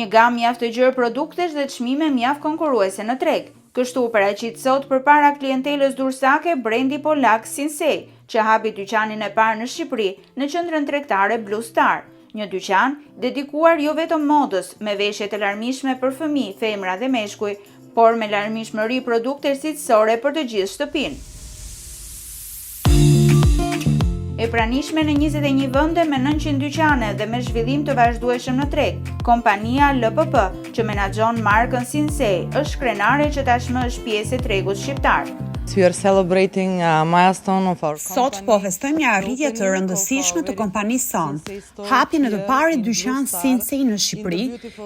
Një gamë mjaft të gjerë produktesh dhe çmime mjaft konkurruese në treg. Kështu u paraqit sot përpara klientelës durrsake brendi polak Sinsay, që hapi dyqanin e parë në Shqipëri, në qendrën tregtare Blue Star. Një dyqan, dedikuar jo vetëm modës, me veshje të larmishme për fëmijë, femra dhe meshkuj, por me larmishmëri produktesh cilësore për të gjithë shtëpinë. E pranishme në 21 vende me 900 dyqane dhe me zhvillim të vazhdueshëm në treg, kompania LPP, që menaxhon markën Sinsay, është krenare që tashmë është pjesë e tregut shqiptar. We are celebrating a milestone of our Sot po festojmë një arritje të rëndësishme të kompanisë sonë, hapjen e të parit dyqan Sinsay në Shqipëri,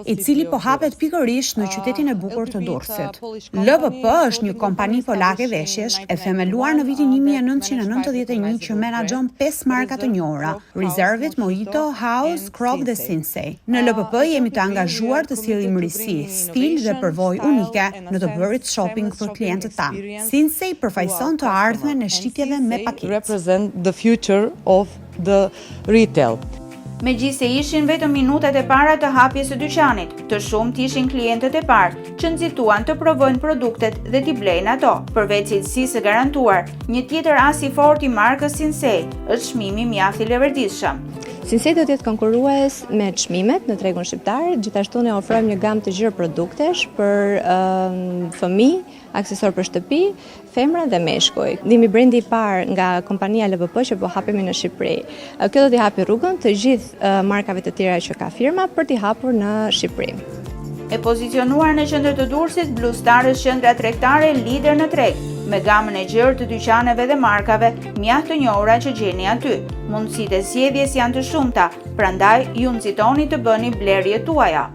i cili po hapet pikërisht në qytetin e bukur të Durrësit. LPP është një kompani polake veshjesh e themeluar në vitin 1991 që menaxhon 5 marka të njohura, Reserved, Mohito, House, Cropp dhe Sinsay. Në LPP jemi të angazhuar të sjellim risi, stil dhe përvojë unike në të bërit shopping për klientët tanë. Sinsay përfaqëson të ardhmen e shitjeve me pakicë. represent the future of the retail. Megjithëse ishin vetëm minutat e para të hapjes së dyqanit, të shumtë ishin klientët e parë që nxituan të provojnë produktet dhe t'i blejnë ato. Përveç cilësisë së garantuar, një tjetër as i fortë i markës Sinsay është çmimi mjaft i leverdishëm. Sinsay do të jetë konkurrues me çmimet në tregun shqiptar, gjithashtu ne ofrojmë një gamë të gjerë produktesh për um, fëmijë, aksesor për shtëpi, femra dhe meshkuj. Jemi brendi i parë nga kompania LPP që po hapemi në Shqipëri. Kjo do t'i hapi rrugën të gjithë markave të tjera që ka firma për t'i hapur në Shqipëri. E pozicionuar në qendër të Durrësit, Blue Star është qendra tregtare lider në treg, me gamën e gjerë të dyqaneve dhe markave mjaft të njohura që gjeni aty. Mundësitë e zgjedhjes janë të shumta, prandaj ju nxitoni të bëni blerjet tuaja.